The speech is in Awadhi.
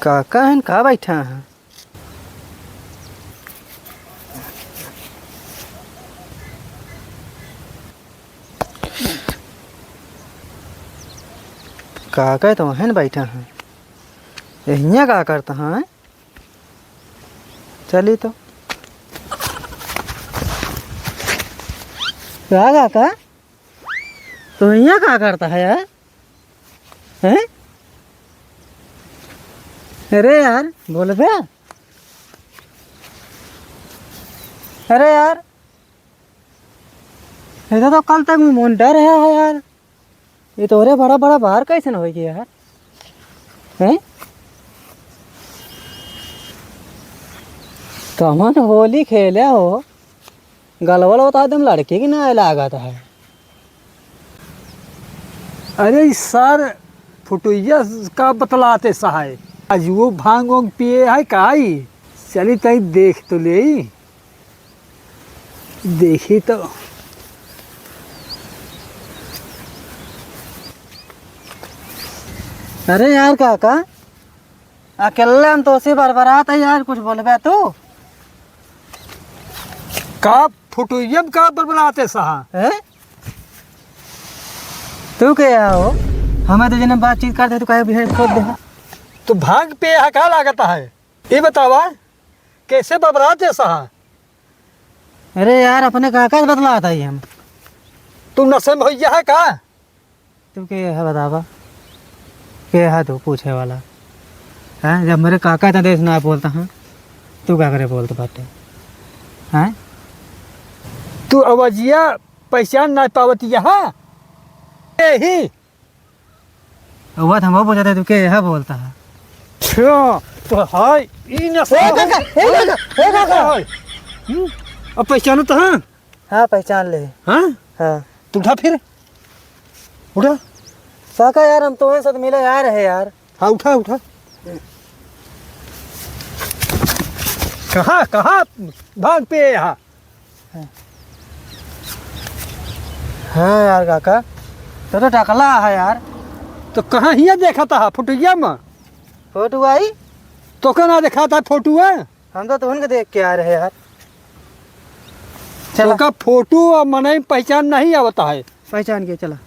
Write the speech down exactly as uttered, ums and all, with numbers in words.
काका हन, का बैठा हैं? काका तो हन बैठा हैं। हियाँ का करता हैं? चली तो। का काका? तो हियाँ का करता है यार? हैं? अरे यार, बोल बे। अरे यार, इधर तो कल तक मुंडा रहा है यार। ये तोरे बड़ा बड़ा बाहर कैसे न होई गया है? हैं? कमन होली खेले हो, गलवल होता एकदम लड़के की ना लागत है। अरे ई सर फुटुइया का बतलाते सहाय, आज वो भांग वांग पिए है का ई? चली तई देख तो ले, देखी तो। अरे यार काका, अकेले हम तोसे बरबरात है यार, कुछ बोलबे तू? का फुटुइया में का बरबराते सहा? हैं? तू के हो? हमें तो जने बातचीत करते तू काहे बिहार खोद दे? तू भांग पे है का लागत है? ये बतावा, कैसे बरबराते सहा? अरे यार, अपने काका से बतलात है हम। तू नशे में होइया है का? तू के है बतावा? के है तू पूछे वाला? हैं? जब मेरे काका इतना देर से ना बोलता है, तू का करे बोलत बाटे? हैं? तू अवजिया पहचान ना पावत यहाँ? यही। वह तो हम वो पूछते, तू के है बोलता है? अच्छा, तो हाय, ई ना ए काका, ए काका, ए काका। हाय। हम्म? अब पहचानो तो हाँ? हाँ, पहचान ले। हाँ? हाँ। तू उठा फिर। उठा। काका यार, हम तोहरे साथ मिले आ रहे यार। हाँ, उठा, उठा। कहाँ, कहाँ भांग पे यहाँ? हाँ यार काका, तो, तो टकला है यार। तो कहाँ हिया देखा था फुटुइया में? फोटो आई? तो का ना देखा था फोटो है? हम तो तुहन के देख के आ रहे यार। चला। तो का फोटो और मनई पहचान नहीं आवता है? पहचान के चला।